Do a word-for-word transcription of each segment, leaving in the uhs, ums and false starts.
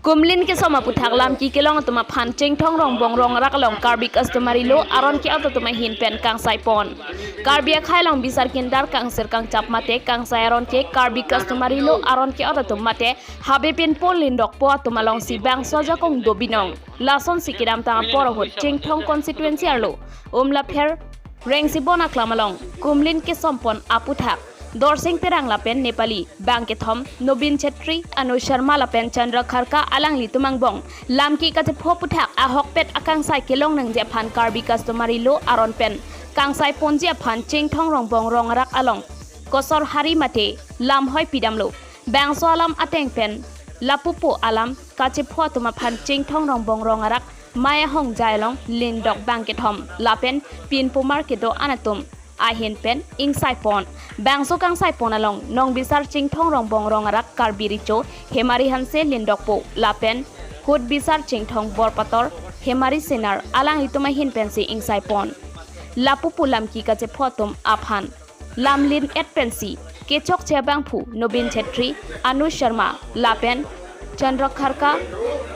Kumlin kesom aputhak lamki kelong atum aphan Chinthong Rongbong Rong Arak along Karbi Customary Law aron ke-ot atum ahin pen kangsai pon. Karbi akhei along bisar kindar kangsir kangchap mate kangsai aron ke Karbi Customary Law aron ke-ot atum mate habe pinpo lindokpo atum alongsi bangso ajakong do binong. Lasonsi kedamtang apor ahut Chinthong constituency arlo Umlapher Rengsibon aklam along Kumlin kesom pon aputhak Dorsing Terang lapen Nepali bangkethom Nobin Chetri, Anu Sharma lapen Chandra Kharka alanglitum angbong lamki kachepho aputhak ahokpet akangsai kelong nangji aphan Karbi Customary Law aron pen kangsai ponji aphan Chinthong Rongbong Rong Arak along Kosor Hari mate lamhoi pidamlo. Bangso alam ateng pen lapupo alam kachepho atum aphan Chinthong Rongbong Rong Arak maya hongjai along lindok bangkethom lapen pinpomar kedo-an atum ahin pen ingsai pon. Bangso kangsai pon along nongbisar Chinthong Rongbong Rong Arak Karbi Recho Hemari Hanse lindokpo lapen kut bisar Chinthong Borpator Hemari Senar alanglitum ahin pensi ingsai pon. Lapupo lamki kachepho atum aphan lamlin et pensi kechokche abangphu Nobin Chetri, Anu Sharma lapen Chandra Kharka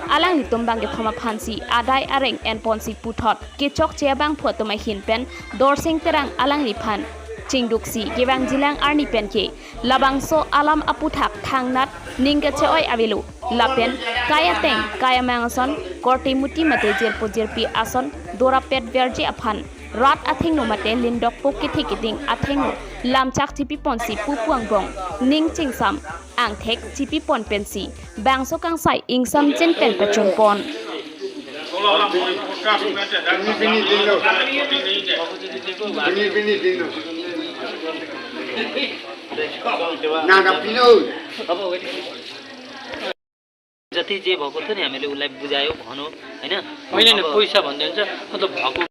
alanglitum bangkethom aphansi adai areng enponsi puthot kechokche abangphu atum ahin pen Dorsing Terang alangliphan chingduksi kevangjilang arni penke labangso alam aputhak thangnat ning kache-oi avelo lapen kai ateng kai amang ason korte muti mate jirpo jirpi ason dorapet verji aphan rat athengno mate lindokpo kethe keding athengno lamchak chipi ponsi pupu angbong ning chingsam angthek chipi pon pensi bangso kangsai ingsamjin pen pachun pon. Nada pino. Jati je bhagwat ne amele ulai bujai o bhono, hai na? Hoine ne poisa bhon den ja, matlab bhagwat.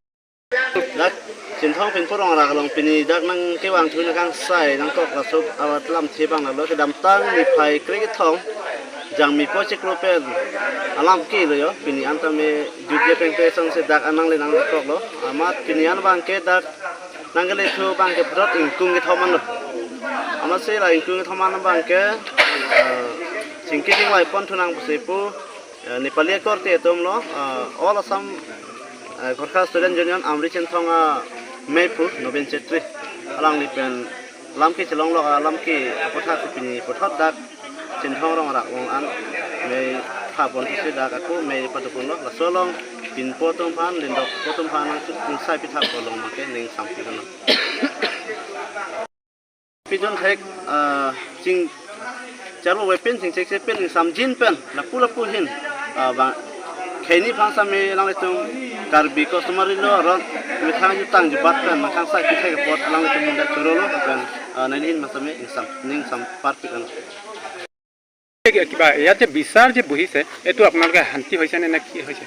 Dak Chinthong Pinpo Rong Arak along pini dak nangkevang thu nangkangsai nangkok laso avat lamthe abang lo kedamtang niphai krekethom jangmi po chiklo pen alam kelo jo, pini an tame jutje pengpe sangse dak an nangle nangkoklo. Amat pini an abangke dak nangkele thu abangke phrot ingkung kethom anlo. Amatsi la ingkung kethom an abangke, eh, chingki chinglai pon thu nang pusi pu, eh, Nepali akorte atumlo, eh, All Assam, eh, Gorkha Student Union Amri Chinthong ameiphu Nobin Chetri alangli pen lamki chelonglok alamki aputhak si pini puthot dak Chinthong Rong Arak along an mei tha pon thusi dak ako mei pado ponlo, laso along pinpo atum aphan lindokpo atum aphan nang ingsai pithak along make ning sampi kono. Pidun thek, ah, ching charvo ve pen chingchek che pen ingsamjin pen lapu lapu ahin, ah, ba khei ni aphan same alanglitum Karbi customary law aron methang jutang jubat pen nangkangsai pithek apot alanglitum munda chorolo pen, ah, nangli ahin ma same ingsam ning sam parpik ano. কিবা ইয়াত যে বিচাৰ যে বহিছে, এইটো আপোনালোকে শান্তি হৈছে নে, নে কি হৈছে?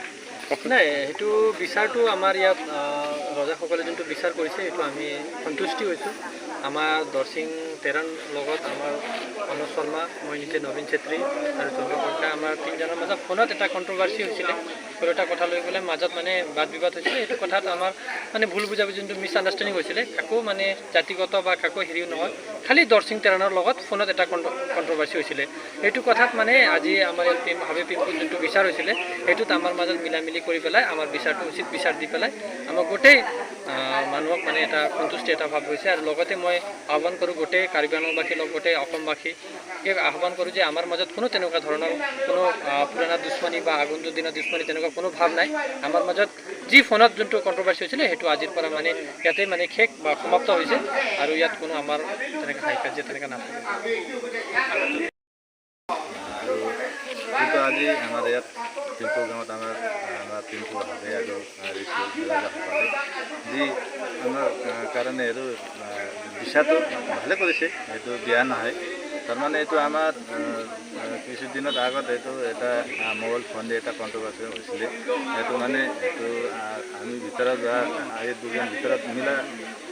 কওকচোন। নাই, সেইটো বিচাৰটো আমাৰ ইয়াত, আহ, ৰজাসকলে যোনটো বিচাৰ কৰিছে, সেইটো আমি সন্তুষ্টি হৈছোঁ। আমাৰ দৰসিং তেৰাণ লগত আমাৰ অনুজ শৰ্মা, মই নিজে নবীন চেত্ৰী আৰু চন্দ্ৰ কলিতা, আমাৰ তিনিজনৰ মাজত ফোনত এটা কণ্ট্ৰভাৰ্চি হৈছিলে। কোনো এটা কথা লৈ পেলাই মাজত মানে বাদ বিবাদ হৈছিলে। সেইটো কথাত আমাৰ মানে ভুল বুজাবুজি, যোনটো মিছ আণ্ডাৰষ্টেণ্ডিং হৈছিলে, কাকো মানে জাতিগত বা কাকো হেৰিও নহয়, খালি দৰসিং তেৰাণৰ লগত ফোনত এটা কণ্ট্ৰ-, কণ্ট্ৰভাৰ্চি হৈছিলে। সেইটো কথাত মানে আজি আমাৰ ইয়াত পিম-, হাবি পিম্পুল যোনটো বিচাৰ হৈছিলে, সেইটোত আমাৰ মাজত মিলা মিলি কৰি পেলাই আমাৰ বিচাৰটো উচিত বিচাৰ দি পেলাই আমাৰ গোটেই, আহ, মানুহক মানে এটা সন্তুষ্টি এটা ভাৱ হৈছে। আৰু লগতে মই আহ্বান কৰোঁ গোটেই কাৰ্বি আংলংবাসী, লগ গোটেই অসমবাসী, এই আহ্বান কৰোঁ যে আমাৰ মাজত কোনো তেনেকুৱা ধৰণৰ কোনো, আহ, পুৰণা দুশ্মনী বা আগন্তুক দিনৰ দুশ্মনী তেনেকুৱা কোনো ভাৱ নাই। আমাৰ মাজত যি ফোনত যোনটো কণ্ট্ৰভাৰ্চি হৈছিলে, সেইটো আজিৰ পৰা মানে ইয়াতে মানে শেষ বা সমাপ্ত হৈছে আৰু ইয়াত কোনো আমাৰ তেনেকৈ হাই কাজিয়া তেনেকৈ নাথাকে। আৰু কিন্তু আজি আমাৰ ইয়াত পিম্পুল গাঁৱত আমাৰ, আমাৰ পিম্পুল হাজে আৰু, আহ, ৰিচু ৰজাসকলে যি আমাৰ, আহ, কাৰণে এইটো, আহ, বিচাৰটো ভালে কৰিছে, এইটো বেয়া নহয়। তাৰমানে এইটো আমাৰ, আহ, আহ, কিছুদিনত আগত এইটো এটা, আহ, মোবাইল ফোন দি এটা কণ্ট্ৰভাৰ্চি হৈছিলে। এইটো মানে এইটো, আহ, আমি ভিতৰত বা এই দুজন ভিতৰত মিলা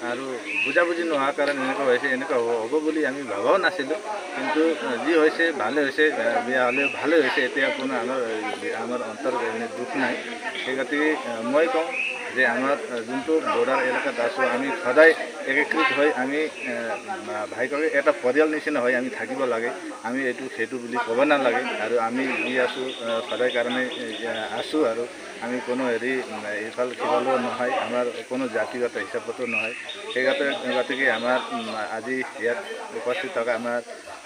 আৰু বুজাবুজি নোহোৱাৰ কাৰণে এনেকুৱা হৈছে, এনেকুৱা হ'ব, হ'ব বুলি আমি ভবাও নাছিলোঁ। কিন্তু, আহ, যি হৈছে ভালে হৈছে, আহ, বেয়া হ'লেও ভালে হৈছে। এতিয়া কোনো আমাৰ, আমাৰ অন্তৰ কাৰণে দুখ নাই। সেই গতিকে, আহ, মই কওঁ যে আমাৰ, আহ, যোনটো বৰ্ডাৰ এলেকাত আছোঁ, আমি সদায় একত্ৰিত হৈ আমি, আহ, ভাইককে এটা পৰিয়াল নিচিনা হৈ আমি থাকিব লাগে। আমি এইটো সেইটো বুলি ক'ব নালাগে। আৰু আমি যি আছোঁ, আহ, সদায় কাৰণে, আহ, আছোঁ আৰু আমি কোনো হেৰি, উম, ইফাল সিফালো নহয়, আমাৰ কোনো জাতিগত হিচাপতো নহয়। সেই গতে-, গতিকে আমাৰ, উম, আজি ইয়াত উপস্থিত থকা আমাৰ,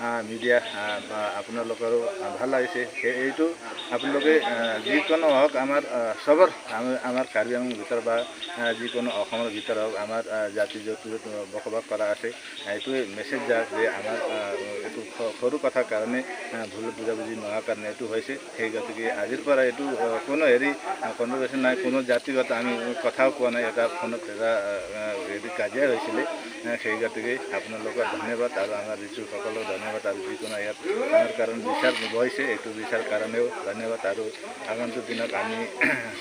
আহ, মিডিয়া, আহ, বা আপোনালোকৰো, আহ, ভাল লাগিছে। সেই, এইটো আপোনালোকে, আহ, যিকোনো হওক আমাৰ, আহ, চবৰ, আমাৰ, আমাৰ কাৰ্বি আংলং ভিতৰত বা, আহ, যিকোনো অসমৰ ভিতৰত হওক আমাৰ, আহ, জাতি য'ত ত'ত বসবাস কৰা আছে। এইটোৱে মেছেজ যাক যে আমাৰ, আহ, এইটো স-, সৰু কথাৰ কাৰণে, আহ, ভুল বুজাবুজি নোহোৱাৰ কাৰণে এইটো হৈছে। সেই গতিকে আজিৰ পৰা এইটো, আহ, কোনো হেৰি, আহ, কণ্ট্ৰভাৰ্চি নাই, কোনো জাতিগত আমি কথাও কোৱা নাই, এটা ফোনত এটা, আহ, আহ, হেৰি কাজিয়া হৈছিলে। আহ, সেই গতিকে আপোনালোকক ধন্যবাদ আৰু আমাৰ ঋষিসকলক ধন্যবাদ আৰু যিকোনো ইয়াত আমাৰ কাৰণে বিচাৰ বহিছে, এইটো বিচাৰ কাৰণেও ধন্যবাদ আৰু আগন্তুক দিনত আমি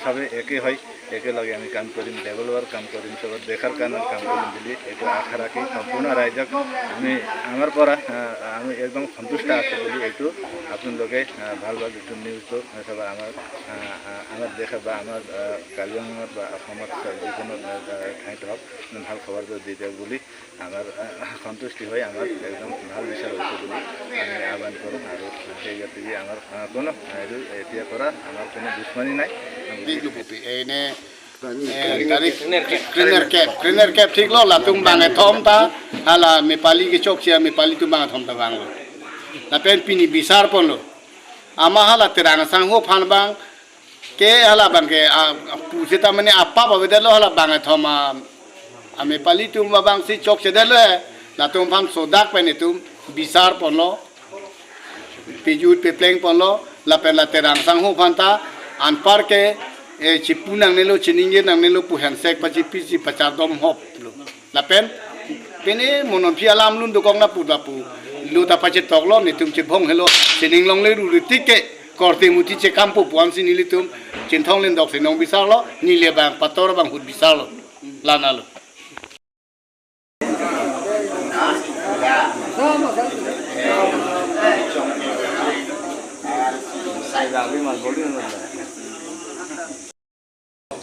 সবে একে হৈ একেলগে আমি কাম কৰিম, ডেভেলপৰ কাম কৰিম, সবৰ দেশৰ কাৰণে কাম কৰিম বুলি এইটো আশা ৰাখি সম্পূৰ্ণ ৰাইজক আমি আমাৰ পৰা, আহ, আমি একদম সন্তুষ্ট আছোঁ বুলি এইটো আপোনালোকে, আহ, ভাল ভাল এইটো নিউজটো, আহ, সব আমাৰ, আহ, আহ, আমাৰ দেশত বা আমাৰ, আহ, কাৰ্বি আংলঙত বা অসমত যিকোনো, আহ, ঠাইত হওক, ভাল খবৰটো দি দিয়ক বুলি আমাৰ, আহ, সন্তুষ্টি হৈ আমাৰ একদম ভাল বিচাৰ হৈছে বুলি আমি আহ্বান কৰোঁ। আৰু সেই গতিকে আমাৰ, আহ, কোনো এইটো এতিয়াৰ পৰা আমাৰ কোনো দুশ্মনী নাই। Big lupupi, eh, ne, eh, tadi cleaner cap, cleaner cap thik lo, latum bang ethom ta, hala Mepali kechokche, Mepali atum bang ethom ta vanglo. Lapen pini bisar ponlo. Ama hala Terang Sangho aphan bang ke hala bang ke, ah, pu seta mane apap avedetlo hala bang ethom, ah, a Mepali atum abang si chokchedetlo, eh, latum aphan sodak pen itum bisar ponlo, pejut pepleng ponlo, lapen la Terang Sangho aphan ta anpar ke, eh, chipu nangnelo, chiningje nangnelo pu hensek pachipi si pachardom hop lo. Lapen pine mo non aphi alam lun dokok na pu da pu. Lo ta pachetoklo, netum chebhong helo, chining longle ru ru tik ke, korte muti chekam po puan si nelitum Chinthong Lindok si nong bisarlo, neli bang pator bang hut bisarlo. Lana lo.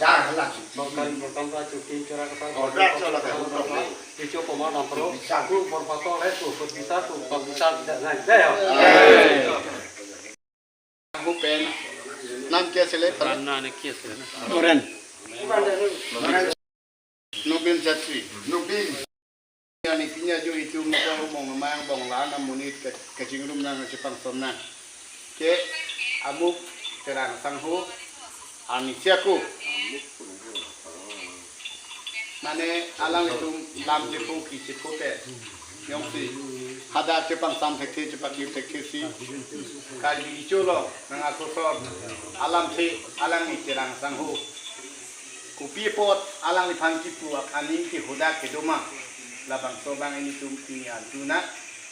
Jar halak. Bangkari Bangkam Raju Kim Chora Kata. Oh, jar chola ka. Icho poma nampro. Sagu Borpato le tu bisa tu bisa tidak naik deh ya. Hupen. Nam kya sele? Pran na ne kya sele? Oren. Nobin Chatri. Nobin. Ani pinya jo itum mata umong mang bong la na monit ke kachingrum nang chepang som nang. Ke amuk Terang Sangho ani siaku. Mane alanglitum lam chepu ki chepu pe. Yong si hadak chepang sam thekthe chepa ki thekthe si. Karbi icholo nang asosor alam si alangli Terang Sangho. Kopi apot alangliphan kipu aphan ni ke hodak kedo ma. Labangso abang ilitum pini antu na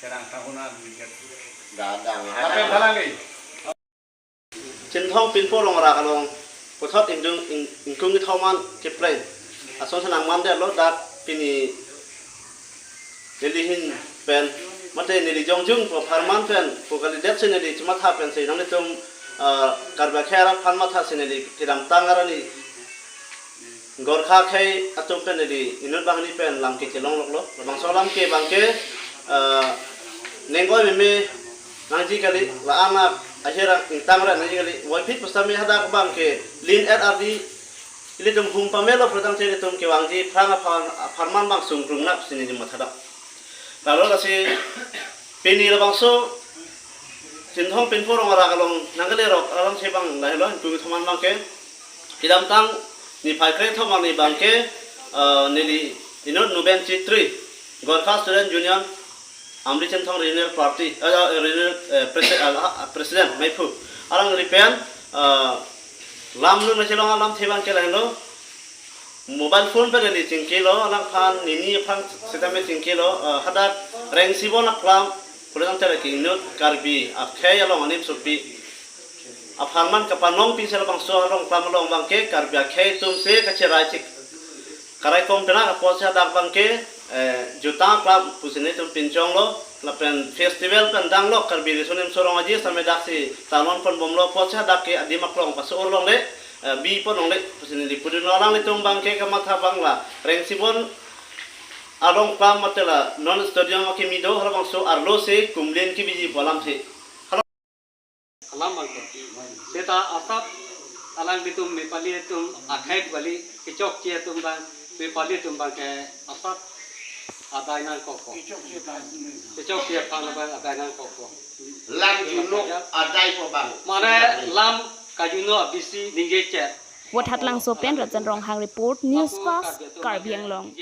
Terang Sangho na buigat. Dadang. Apa yang halang ni? Chinthong Pinpo Rongrak along puthot indung ing-, ingkung kethom an kepleng ason senang mandetlo dak pini neli ahin pen mate neli jongjung po apharman pen po kalidet si neli chematha pen si nanglitum, ah, Karbi akhei arat aphan matha si neli kedamtang arni Gorkha akhei atum pen neli inut banghini pen lam kechelong loklo. Labangso lam ke abang ke, ah, nengkoi meme nangji kali, la-an ahir ingtang ra nangji kali. Voiphit pusitame hadak abang ke lin R R D ilitum hum pamelo prodang che ilitum kevangji aphrang aphan apharman abang sungkrung nap si neli mathadok. Lalu lasi pini labangso Chinthong Pinpo Rongrak along nangkele rok alam si abang lahelo ingkung kethom an abang ke. Kedamtang niphai krethom arni abang ke, eh, neli inut Nuben Chetri, Gorkha Student Union, Amri Chinthong Regional Party, eh, Regional, eh, Presi-, eh, ah, President, Meiphu. Alangli pen, eh, lam lun nangchelong alamthe abang ke lahelo. Mobile phone pen neli chingkilo, alangphan nini aphan sitame chingkilo, eh, hadak Rengsibon aklam, Pura tangte lake inut Karbi akhei along animsopi apharman kapanong pisi labangso arong klam along abangke Karbi akhei atumsi kacherai chik karai kom pena apotsi hadak abangke, eh, jutang klam pusi nelitum pinchonglo, lapen festival pen danglo Karbi Riso Nimso Rong Aje same daksi talon ponbomlo apotsi hadak ke adim aklong paso-or longle, eh, bi pon longle pusi neli pudunlo. Alanglitum abangke kamatha abang la Rengsibon arong klam mate la non stadium akimi do halabangso arlosi kumlin kebiji pu alamsi. Alam abang ko. Seta asap alanglitum Mepali atum akhei kali kechokche atum abang Mepali atum abangke asap adai nangkokpo. Kechokche aphan abang adai nangkokpo. Lam juno adai ko abang. Mane lam kajuno abisi ningje chet. Vothatlangso pen Rajan Ronghang report, News Fast, Karbi Anglong.